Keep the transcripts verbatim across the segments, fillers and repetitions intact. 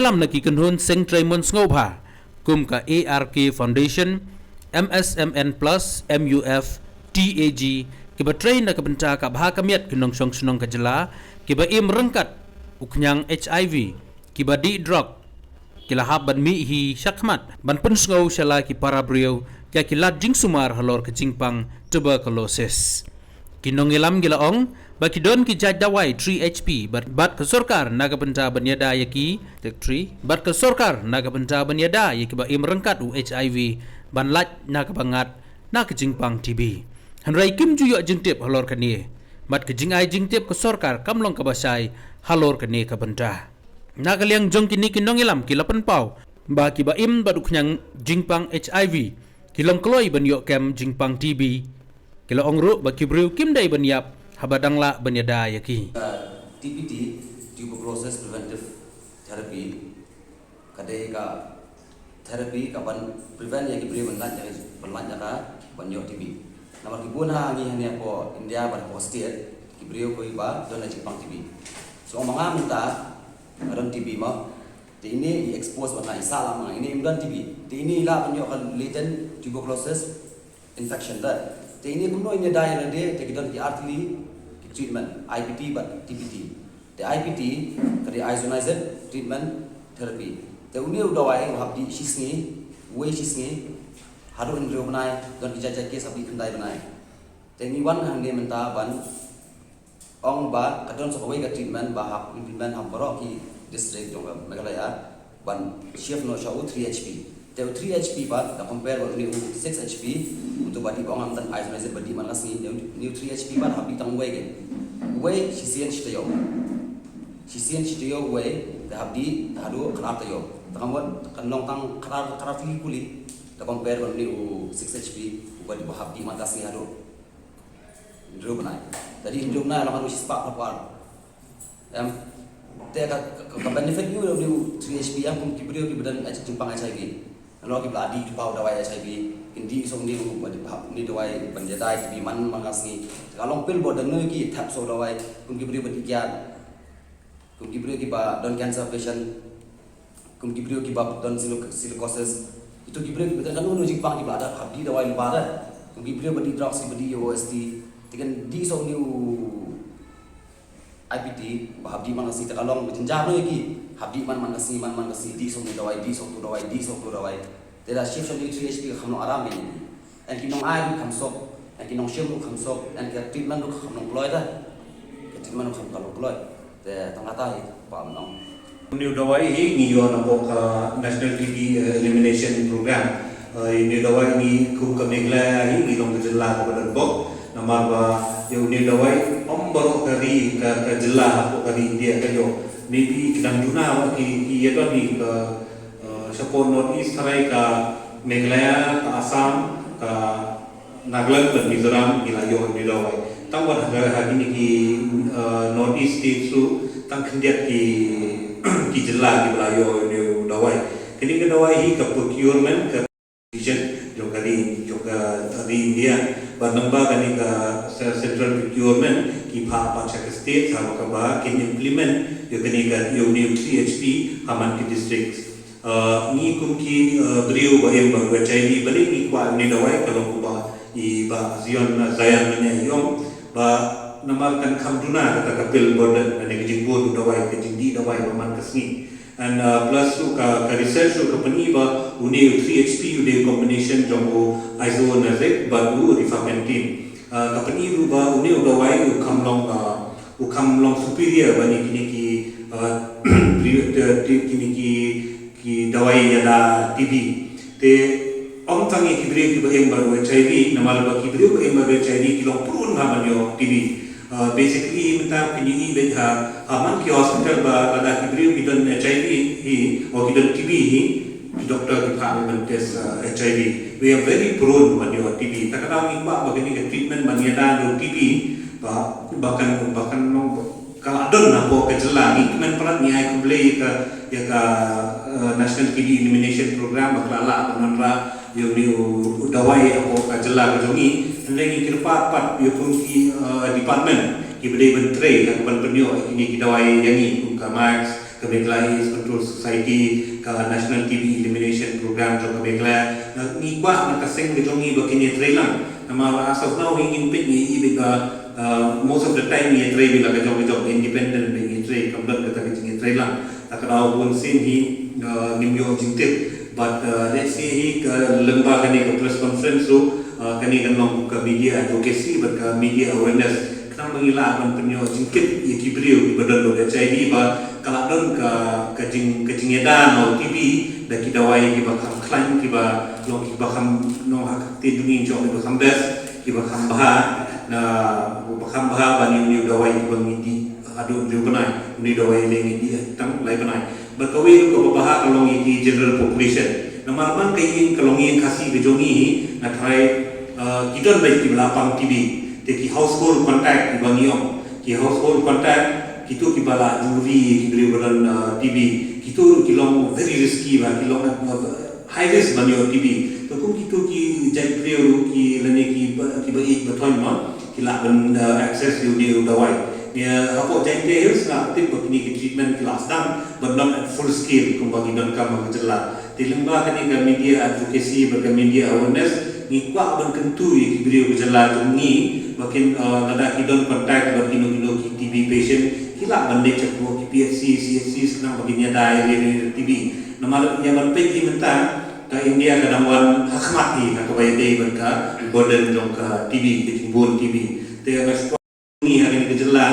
Kam na ki kynhun seng trei mon sngewbha kum ka A R K Foundation, M S M N Plus, M U F, T A G, kiba trei na ka bynta ka bha ka miat ki nongshong shnong ka jylla, kiba im ryngkat u khñiang H I V, kiba dih drok, ki la hap ban mih hi shakhmat ban pynsngew sha la ki para briew ïa ki lad jingsumar halor ka jingpang tuberculosis. Ki nongïalam ki la ong ba ki don ki jait dawai three H P bad, bad ka sorkar na ka bynta ban ïada ïa ki, tek three, bad ka sorkar na ka bynta ban ïada ïa kiba im ryngkat u H I V ban lait na kaba ngat na ka jingpang T B. Hynrei kim ju ïoh jingtip halor kane, bad ka jingai jingtip ka sorkar kam long kaba shai halor kane ka bynta. Na ka liang jong kine ki nongïalam ki la pynpaw ba kiba im bad u khñiang jingpang H I V ki long kloi ban ïoh kem jingpang T B. Ki la ong ruh ba ki briew kim dei ban ïap haba dang lah ban ïada ïa ki. T P T, tuberculosis preventive therapy, ka dei ka therapy ka ban prevent ïa ki briew ban lait ïa ka, ban lait ïa ka, ban ïoh T B. Namar ki bun ha ngi hangne hapoh India bad hapoh state, ki briew kiba don la jingpang T B. So ma nga mynta nga don T B mo. Te ine i expose bad nga, i sah lah ma nga, ine im don T B. Te ine i lah ban ïoh ka latent tuberculosis infection da. Te ine kumno ine da ïa lade, te ki don ki artylli ki treatment, I P T bad T P T. Te I P T ka dei isoniazid treatment therapy. Te une u dawai u hap dih shisngi, uwei shisngi, haduh hynriew bnai, don ki jait jait case hap dih khyndai bnai. Te ngi wan hangne mynta ban ong ba ka don sa kawei ka treatment ba hap implement ha baroh ki district jong ka Meghalaya ban shift noh sha u three H P. Te u three H P bad da compare bad une u six H P, uto ba dih ba ong am tan isoniazid ba dih man ka sngi, une u three H P bad hap dih tang uwei ke. Uwei shisien shi taïew. Shisien shi taïew uwei, te hap dih haduh khatar taïew. Te ka mut kan long tang khatar, khatar tylli ki kuli da compare bad une u six H P uba dih ba hap dih man ka sngi haduh hynriew bnai. Te dei hynriew bnai long haduh shispah phew ar. Em, te ka, ka, ka benefit u, u three H P em kum ki briew kiba don jingpang H I V. Nalor kiba la dih tu pau dawai H I V, kin dih song ni u ba dih pau ni dawai ban ïada ïa T B man man ka sngi. Te ka long pil bor da ngi ki thap song dawai kum ki briew ba dih kiad. Kum ki briew kiba don cancer patient, kum ki briew kiba don silic-, silicosis. Ito ki briew kiba don kano kano jingpang kiba la dep hap dih dawai lypa da. Kum ki briew ba dih drugs kiba dih ïa O S T. Te kan dih song ni u I P T ba hap dih man ka sngi, te ka long ba jynjar noh ïa ki. Hap dih man man ka sngi, man man ka sngi, dih song ni dawai, dih song tu dawai, dih song tu dawai. Te da shift sha ni u three H P ka kham long aram ïa ki. Ïa ki nong ai ruh kham suk, ïa ki nongshim ruh kham suk, ïa ka treatment ruh kham long kloi da. Ka treatment ruh kham ka long kloi. Te tang kata hi ba mynta. Une u dawai hi ngi ïoh na ka National T B, eh, Elimination Program. Eh, une u dawai ngi kum ka Meghalaya hi ngi long ka jylla kaba don bok. Namar ba ïa une u dawai ym baroh ka ri ka, ka jylla hapoh ka ri India ka ïoh. Maybe ki dang duna ba ki, ki ïa don hi ka, eh, shapoh North East tharai ka Meghalaya, ka Assam, ka Nagaland bad Mizoram ki la ïoh une u dawai. Tang wat ha, ha kine ki, uh, North East States ruh tang khyndiat ki, ki jylla kiba la ïoh une u dawai. Kane ka dawai hi ka procurement ka division jong ka ri, jong ka ri India. Bad lyngba kane ka ce-, central procurement ki phah pat sha ka state ha kaba kin implement ïa kane ka, ïa une u three H P ha man ki district. Uh, ngi kum ki, uh, briew ba im bad u H I V, balei ngi kwah une u dawai, ka long kumba i Bah Zion, uh, Zion mynne i ong ba namar kan kham duna kata ka pill burden, lane ka jingbun u dawai, ka jingdih dawai ba man ka sngi. And, uh, plus ruh ka, ka research ruh ka pyni ba une u three H P u dei u combination jong u isoniazid bad u rifampicin. Uh, ka pyni ruh ba une u dawai u kham long, uh, u kham long superior ban ïa kine ki, uh, kine ki ki dawai ïada T B. Te ym tang ïa ki briew kiba im bad u H I V, namar ba ki briew ba im bad u H I V ki long prone ha ban ïoh T B. Uh, basically mynta phin ïohi beit ha, ha man ki hospital ba lada ki briew ki don H I V hi, o ki don T B hi, ki doktor ki phah ban test, uh, H I V. We are very prone ban ïoh T B. Ta ka daw ngi kwah ba kane ka treatment ban ïada da u T B ba, ba kan, ba kan long ka la don hapoh ka jylla. Ngi kmen palat, ngi ai khublei ïa ka, ïa ka, eh, National T B Elimination Program ba ka la lah ban wanrah ïa une u, u dawai hapoh ka jylla ka jong ngi. Hynrei ngi kyrpad pat ïa kum ki, eh, department kiba dei ban trei, ïa ka ban pynïoh ïa kine ki dawai ïa ngi kum ka mask, Ka Meghalaya AIDS Control Society, ka National T B Elimination Program jong ka Meghalaya. Ngi kwah na ka seng ka jong ngi ba kin ïatrei lang. Namar as of now hi ngin peit ngi i bit ba, uh, most of the time ngi ïatrei bit la ka jong ka jong, independent bit ngi ïatrei, kam don kata ka jingïatrei lang. Ta ka daw bun sien hi, uh, ngim ïoh jingtip. But, uh, let's say hi ka lyngba kane ka press conference ruh, uh, kane kan long ka media advocacy bad ka media awareness. Khnang ba ngi lah ban pynïoh jingkit ïa ki briew kiba don bad H I V ba ka la don ka, ka jing, ka jingïada na u T B da ki dawai kiba kham khlaiñ, kiba long kiba kham, nong ha ka ktien jong ngi kiba kham best, kiba kham bha, na, ba kham bha ban ïa une u dawai kiba ngi dih haduh hynriew bnai, une u dawai lei ngi dih tang lai bnai. Bad kawei ruh kaba bha ka long ïa ki general population. Namar man ka ïing, ka longïing Khasi ka jong ngi hi, nga tharai, uh, ki don beit kiba la pang T B. Te ki household contact kiba ngi ong, ki household contact, kito kiba la ju ri ïa ki briew ba don, uh, T B. Kito ruh ki long very risky ba, ki long, uh, high risk ban ïoh T B. Te kum kito ki jait briew ruh ki lane kiba, kiba ïeit ba thoiñ ma, ki lah ban, uh, access ïa une u dawai. Ngi, uh, hapoh Jaintia Hills nga tip ba kine ki treatment ki la sdang, but not at full scale kumba ngi donkam ha ka jylla. Te lyngba kane ka media advocacy bad ka media awareness, ngi kwah ban kyntu ïa ki briew ka jylla jong ngi ba kin, uh, lada ki don contact bad kino kino ki T B patient, ki lah ban leit sha ki P H C, C H Cs khnang ba kin ïada ïa lade da T B. Namar ïa ban peit hi mynta, ka India ka dang wan ha khmat hi ha kaba ïadei bad ka burden jong ka T B, ka jingbun T B. Te nga shu kwah ngi ha kane ka jylla,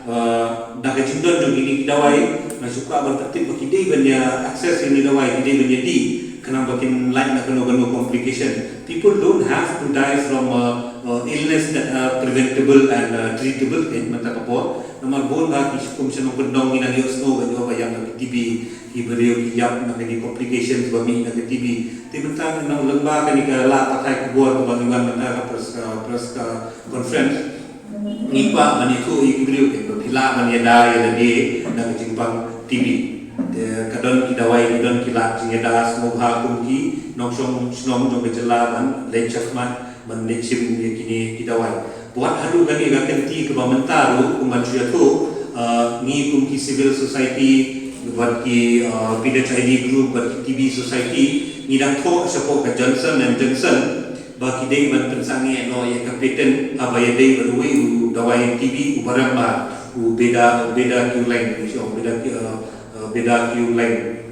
uh, da ka jingdon jong kine ki dawai, nga shu kwah ban pyntip ba ki dei ban ïa access ïa une u dawai, ki dei ban ïa dih, khnang ba kin lait na kano kano complication. People don't have to die from, uh, uh, illness that are preventable and, uh, treatable, eh, mynta ka por. Namar bun ba ki kum shnong kyndong ngi nang ïohsngew ba ïoh ba ïap na ka T B, ki briew ki ïap na kine complications ba mih na ka T B. Te mynta ngi nang lyngba kane ka lad pathai khubor kaba ngi wan mynta ka press, uh, press, uh, conference. Ngi kwah ban ïathuh ïa ki briew ba phi lah ban ïada ïa lade na ka jingpang T B. Te ka don ki dawai, ki don ki lad jingïada sngewbha kum ki nongshong shnong jong ka jylla ban leit shakhmat ban leit shim ïa kine ki dawai. Bad haduh kane ka kynti kaba mynta ruh kum ban shu ïathuh, uh, ngi kum ki civil society bad ki, uh, P H I D group bad ki T B society ngi dang thoh shapoh ka Johnson and Johnson ba ki dei ban pynsangeh noh ïa ka patent haba ïadei bad uwei u dawai T B uba rem bha, u beda, u bedaquiline, u beda, uh, uh, bedaquiline.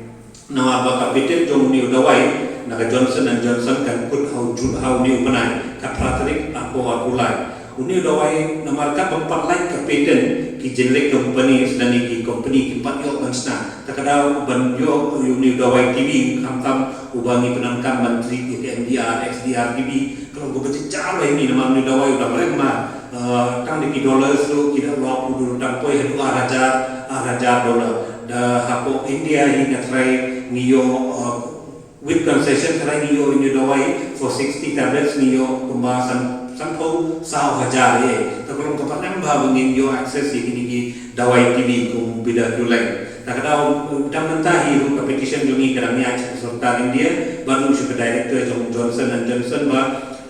Namar ba ka patent jong une u dawai na ka Johnson and Johnson kan kut ha u Jun, ha une u bnai, ka phra tarik arphew arphew lai. Une u dawai namar katba ym pat lait ka patent, ki generic companies lane ki company kim pat ïoh ban shna. Ta ka daw ban ïoh ïa une u dawai T B, khamtam uba ngi pyndonkam ban treat ïa ka M D R, X D R T B, ka long kaba jynjar bha ïa ngi namar une u dawai u dang rem bha. Uh, tang da ki dollars ruh ki da lok u dur tang poi haduh ar hajar, ar hajar dollar. Da hapoh India hi nga tharai ngi ïoh, uh, with concession tharai ngi ïoh une u dawai for sixty tablets ngi ïoh kumba san, sanphew saw hajar ïa. Ta ka long kaba rem bha ba ngin ïoh access ïa kine ki dawai T B kum bedaquiline. Ta ka daw, uh, dang mynta hi ruh ka petition jong ngi ka dang ïaid sha ka sorkar India bad ruh sha ka director jong Johnson and Johnson ba,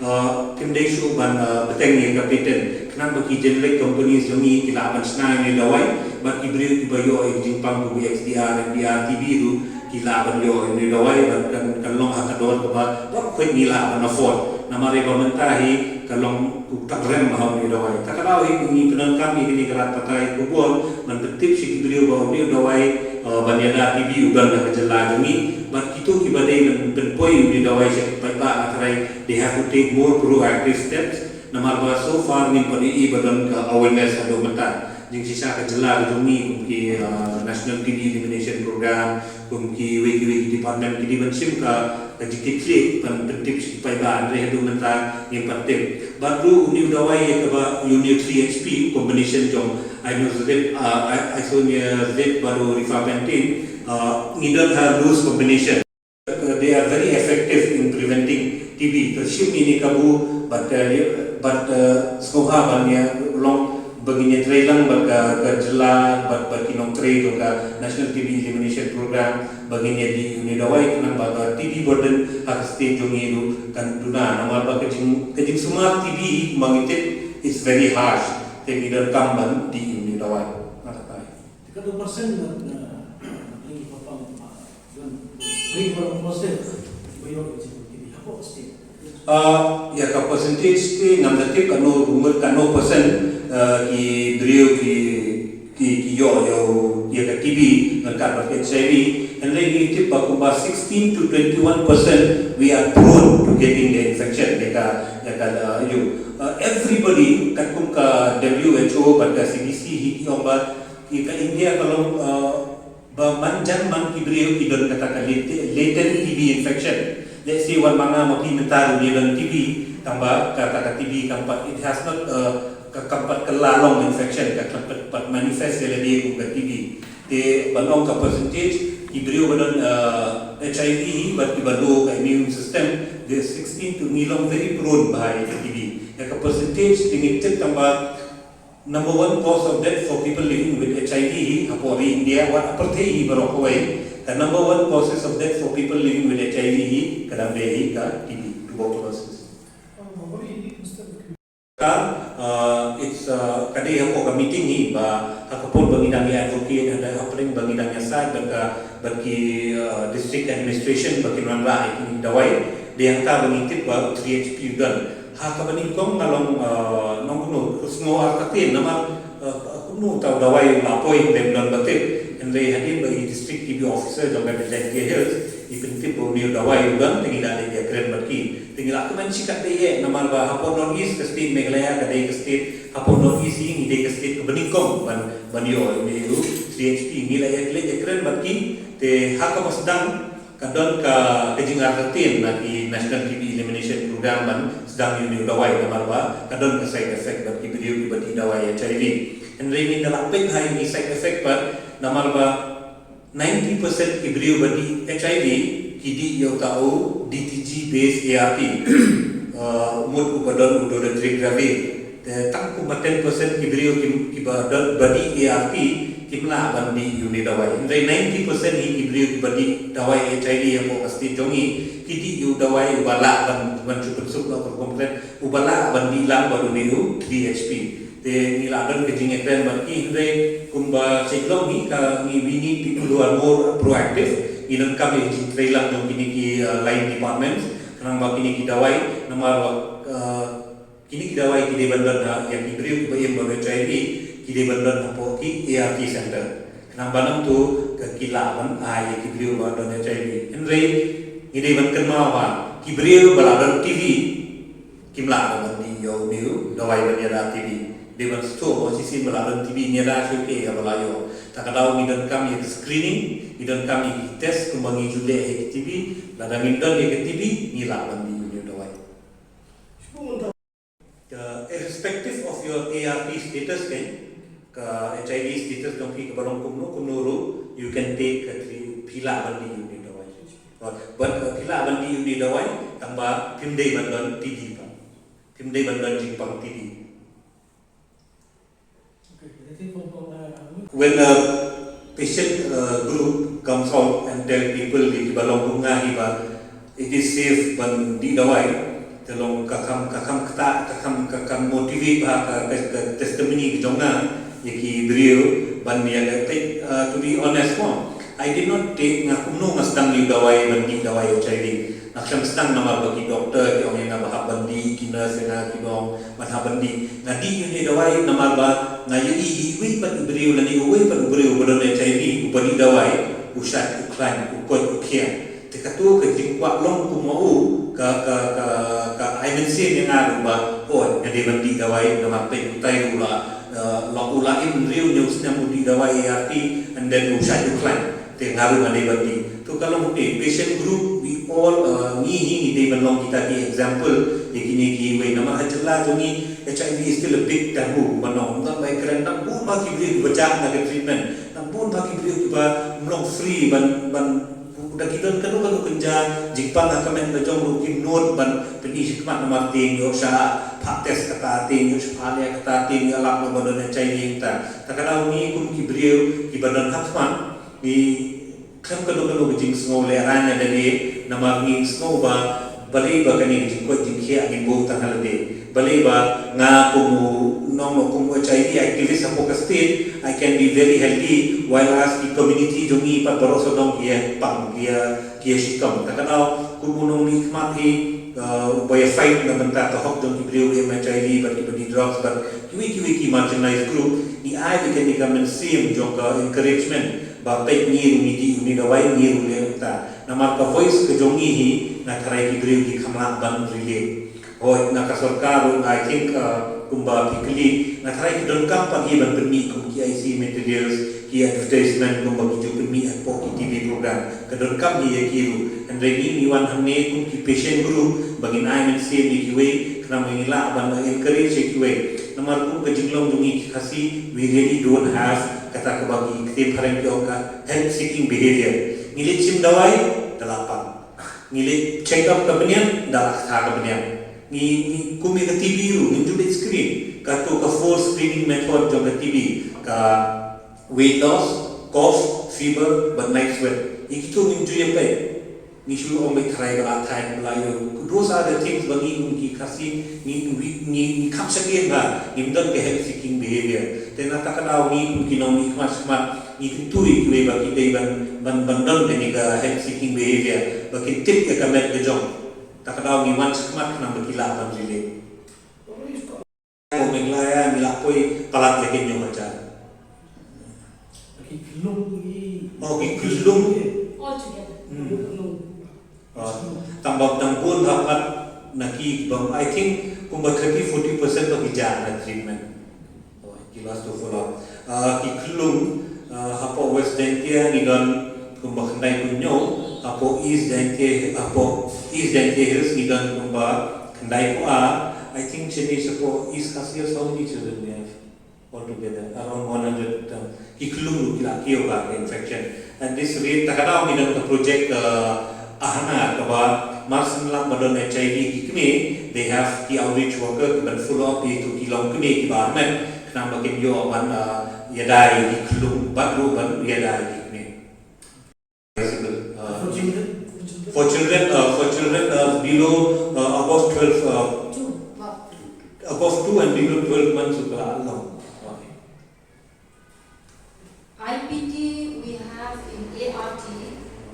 uh, kim dei shuh ban, uh, bteng ïa ka patent khnang ba ki generic companies jong ngi ki lah ban shna ïa une u dawai bad ki briew kiba ïoh ïa ka jingpang kum X D R, M D R T B ruh ki lah ban ïoh ïa une u dawai bad kan, kan long ha ka dor kaba baroh khoit ngi lah ban afford. Namar ïa ba mynta hi ka long kumta rem bha une u dawai. Ta ka daw hi ngi pyndonkam ïa kane ka lad pathai khubor ban pyntip sha ki briew ba une u dawai, uh, ban ïada T B u don ha ka jylla jong ngi. Bad kito kiba dei ban pynpoi une u dawai sha ki paidbah nga tharai they have to take more proactive steps. Namar ba so far ngim pat ïohi ba don ka awareness haduh mynta. Jingshisha ka jylla ka jong ngi kum ki, uh, National T B Elimination Program, kum kiwei kiwei ki department ki dei ban shim ka, ka jingkitkhlieh ban pyntip sha ki paidbah, hynrei haduh mynta ngim pat tip. Bad ruh une u dawai ïa kaba une u three H P combination jong isoniazid, uh, i-, isoniazid bad u rifampicin, uh, ngi don ha loose combination. Uh, they are very effective in preventing T B. Ka shim ïa kane kabu bad, uh, bad, uh, sngewbha ban ïa long ba ngin ïatrei lang bad ka, ka jylla bad, bad ki nongtrei jong ka National T B Elimination Program ba ngin ïa dih ïa une u dawai khnang ba ka T B burden ha ka state jong ngi ruh kan duna namar ba ka jing, ka jingsumar T B ba ngi tip it's very harsh. Te ngi donkam ban dih ïa une u dawai. Nga kata. Te katto percent ba, uh, Ri ba long positive ba ïoh ïa ka T B hapoh state. Ah, ïa ka percentage te ngam da tip katno, umar katno percent, ah, ki briew ki, ki, ki ïoh ïa ka T B ryngkat bad H I V. Hynrei ngi tip ba kumba sixteen to twenty-one percent we are prone to getting the infection. Ïa ka, ïa ka, ah, ïa, ah, everybody, katkum ka W H O bad ka C D C hi ki ong ba ïa ka India ka long, ah, ba man jan man ki briew ki don kata ka late-, latent T B infection. Let's say, wat ma nga ma phi mynta ruh ngi don T B, tangba kata ka T B kam pat, it has not, uh, ka, kam pat kylla long infection, ka, ka pat manifest ïa lade kum ka T B. Te ban ong ka percentage ki briew ba don, uh, H I V hi bad ki ba low ka immune system, the sixteen to, ngi long very prone ba ïa ka T B. Ïa ka percentage te ngi tip tangba number one cause of death for people living with H I V hi hapoh ri India, wat ha pyrthei hi baroh kawei. The number one causes of death for people living with H I V hi ka dang dei hi ka T B, tuberculosis. Ka, uh, it's, uh, ka dei hapoh ka meeting hi ba ha ka por ba ngi dang ïa advocate, ha ka por ba ngi dang ïa side bad ka, bad ki, uh, district administration ba kin wanrah ïa ki dawai. Dei hangta ba ngi tip ba three H P u don. Ha kaba nyngkong nga long, uh, nongkynnoh, sngew artatien namar, uh, kumno uta u dawai u la poi hynrei ym don ba tip. Hynrei hadien ba i district T B officer jong ka Jaintia Hills i pyntip ba une u dawai u don, te ngi la leit ïakren bad ki. Te ngi la kmen shikatdei eh namar ba hapoh North East, ka state Meghalaya ka dei ka state, hapoh North East hi ngi dei ka state kaba nyngkong ban, ban ïoh ïa une u three H P. Ngi la ïa leit ïakren bad ki. Te ha kaba sdang ka don ka, ka jingartatien na ki National T B Elimination Program ban sdang ïa une u dawai namar ba ka don ka side effect bad ki briew kiba dih dawai H I V. Hynrei ngin da lah peit ha ine i side effect pat namar ba ninety percent ki briew ba dih H I V ki dih ïa uta u D T G based A R T. Uh, mut uba don u dolutegravir. Te tang kumba ten percent ki briew ki, kiba don, ba dih A R T kim lah ban dih ïa une u dawai. Hynrei ninety percent hi ki briew kiba dih dawai H I V hapoh ka state jong ngi ki dih ïa u dawai uba lah ban, ban shu pynsuk, lah ban komplet, uba lah ban dih lang bad une u three H P. Te ngi la don ka jingïakren bad ki, hynrei kumba sha long hi ka, ngi, we need people who are more proactive. Ngi donkam ïa ka jingtrei lang jong kine ki, uh, line departments khnang ba kine ki dawai namar ba, uh, kine ki dawai ki dei ban don ha, ïa ki briew kiba im bad H I V ki dei ban don hapoh ki A R T center. Khnang ba nangta ki lah ban ai ïa ki briew ba don H I V. Hynrei ngi dei ban kynmaw ba ki briew ba la don T B kim lah ban dih ïa une u dawai ban ïada T B. Dei ban sngewthuh ba shisien ba la don T B ym ïada shuh ïa ba la ïoh. Ta ka daw ngi donkam ïa ka screening, ngi donkam ïa ki test kumba ngi ju leh ïa ki T B. Lada ngim don ïa ka T B ngi lah ban dih ïa une u dawai. Uh, irrespective of your A R T status, kan, ka H I V status jong phi kaba long kumno kumno ruh, you can take ka three, phi lah ban dih ïa une u dawai. But, but, uh, phi lah ban dih ïa une u dawai tangba phim dei ban don T B pat. Phim dei ban don jingpang T B. When a patient, uh, group comes out and tell people, kiba long kum nga hi ba it is safe ban dih dawai, te long ka kham, ka kham ktah, ka kham, ka kham motivate bha ka, ka, ka testimony ka jong nga ïa ki briew ban ïa ka, uh, to be honest mo, I did not take, nga kumno nga sdang ïa u dawai ban dih dawai H I V. Nga khlem sdang namar ba ki doctor ki ong ïa nga ba hap ban dih, ki nurse ïa nga ki ong ban hap ban dih. Nga dih ïa une u dawai namar ba nga ïohi iwei pat u briew lane uwei pat u briew uba don H I V uba dih dawai, u shait u khlaiñ, u koit u khiah. Te kato ka jingkwah long kum ma u ka, ka, ka, ka ai mynsiem ïa nga ruh ba, oh, nga dei ban dih dawai namar peit utai ruh la, eh, la u la im hynriew hynñiew snem u dih dawai A R T, and then u shait u khlaiñ. Te nga ruh nga dei ban dih. To ka long te patient group, we all, uh, ngi hi ngi dei ban long kita ki example ïa kine kiwei. Namar ha jylla jong ngi H I V is still a big taboo, ban ong, ym don ba ïakren. Nang bun bha ki briew kiba jah na ka treatment, nang bun bha ki briew kiba ym long free ban, ban, da ki don kano kano kynja jingpang ha ka met ka jong ruh kim nud ban pyni shakhmat namar te ïoh shah phah test kata, te ïoh shah phah leh kata, te ïoh lap ba don H I V kata. Ta ka daw ngi kum ki briew kiba don ha khmat, ngi khlem kano kano ka jingsngew lehrain ïa lade, namar ngi sngew ba balei ba kane ka jingkoit jingkhiah ngin buh tang ha lade. Balei ba nga kum u nong, kum u H I V activist hapoh ka state, I can be very healthy, while as ki community jong ngi pat baroh sawdong ki ïa pang, ki ïa, ki ïa shitom. Kata ka daw kum u nongmihkhmat hi, uh, uba ïa fight na bynta ka hok jong ki briew ba im H I V bad kiba die drugs bad kiwei kiwei ki marginalized group, ngi ai ba kane ka mynsiem jong ka encouragement ba peit ngi ruh ngi dih une u dawai, ngi ruh leh kumta. Namar ka voice ka jong ngi hi, nga tharai ki briew ki kham lah ban relate. Hooid, na ka sorkar ruh, I think, uh, kumba phi kylli, nga tharai ki donkam pat hi ban pynmih kum ki I C materials, ki advertisement kumba ki ju pynmih hapoh ki T V program. Ka donkam hi ïa ki ruh. Hynrei ngi, ngi wan hangne kum ki patient group ba ngin ai mynsiem ïa kiwei, khnang ba ngin lah ban encourage ïa kiwei. Namar kum ka jinglong jong ngi ki Khasi, we really don't have kata kaba ki ktien phareng ki ong ka help seeking behavior. Ngi leit shim dawai, da la pang. Ngi leit check up ka bniat, da la kha ka bniat. Ngi, ngi kum ïa ka T B ruh, ngin ju leit screen. Kato ka four screening method jong ka T B, ka weight loss, cough, fever bad night sweat. Ïa kito ngin ju ïa peit. Ngi shu ong ba tharai ba la thait ba la ïoh. Those are the things ba ngi kum ki Khasi ngi, ngi, ngi, ngi kham shakri ba ngim don ka help seeking behavior. Te na kata ka daw ngi kum ki nongmihkhmat shakhmat ngi kyntu ïa kiwei ba ki dei ban, ban, ban don kane ka help seeking behavior, ba kin tip ïa ka met ka jong. Kata ka daw ngi wan shakhmat khnang ba ki lah ban relate. Ko Meghalaya ngi la poi palat ïa ki ñiuh hajar. Ki khyllung ki. Oh, ki khyllung. All together. Hmm. Khyllung. Oh, tang ba tang bun ha pat na ki bang, I think kumba thirty forty percent ba ki jia na treatment. Oh, ki last to follow. Ah, ki khyllung, ah, hapoh West Jaintia ngi don kumba khyndai phew hynñiew, hapoh East Jaintia, hapoh East Jaintia Hills ngi don kumba khyndai phew ar. I think shane shapoh East Khasi Hills, how many children we have altogether? Around one hundred, uh, ki khyllung ruh ki la kiew ba ka infection. At this rate, kata ka daw ngi don ka project, uh, AHANA kaba mar shen lak ba don H I V ki kmie, they have ki outreach worker kiban follow up ïa kito ki longkmie kiba armet, khnang ba kin ïoh ban, uh, ïada ïa ki khyllung bad ruh ban ïada ïa ki kmie. Possible, uh, for children? For children, uh, for children, uh, below, uh, above twelve, uh, above two and below twelve months, uh, long. Okay. I P D, we have in A R T,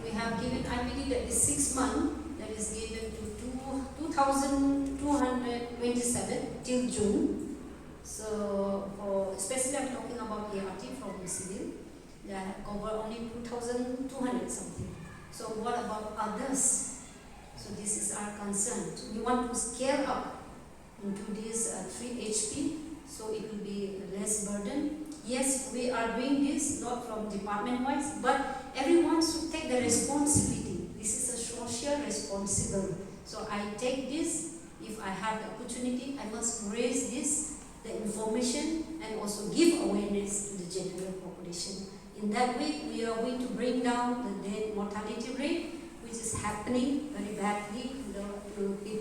we have given I P D that is six month, that is given to two, two thousand two hundred twenty-seven till June. So, for, especially I'm talking about A R T from civil. They have covered only two thousand two hundred something. So what about others? So this is our concern. So we want to scale up into this, uh, three H P, so it will be less burden. Yes, we are doing this not from department wise, but everyone should take the responsibility. This is a social responsible. So I take this, if I have the opportunity, I must raise this, the information, and also give awareness to the general population. In that way, we are going to bring down the death mortality rate, which is happening very badly to the, to people.